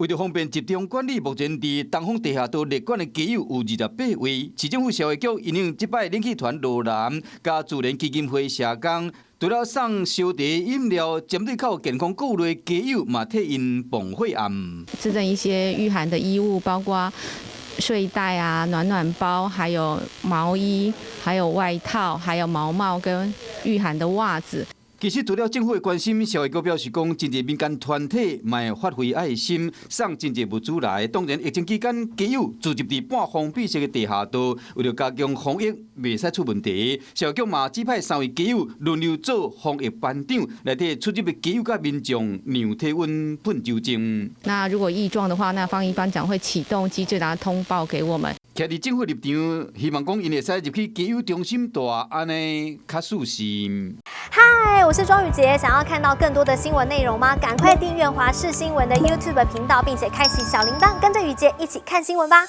為著方便集中管理，目前佇東風地下道列管的街友有28位。市政府社會局因應這擺冷氣團羅南佮自然基金會社工，除了送燒茶飲料，針對較有健康顧慮的街友，嘛替𪜶磅血壓。贈贈一些禦寒的衣物，包括睡袋啊、暖暖包，還有毛衣、還有外套、還有毛帽跟禦寒的襪子。其實除了政府的關心，社會局表示講，真濟民間團體嘛會發揮愛心，送真濟物資來。當然，疫情期間，街友聚集佇半封閉式的地下道，為著加強防疫，袂使出問題。社會局嘛指派三位街友輪流做防疫班長，來替出入的街友佮民眾量體溫、噴酒精。那如果異狀的話，那防疫班長會啟動機制，然後通報給我們。徛佇政府立場，希望講𪜶會使入去街友中心蹛，按呢較舒適。嗨，我是莊宇傑，想要看到更多的新聞內容嗎？趕快訂閱華視新聞的 YouTube 頻道，並且開啟小鈴鐺，跟着宇傑一起看新聞吧。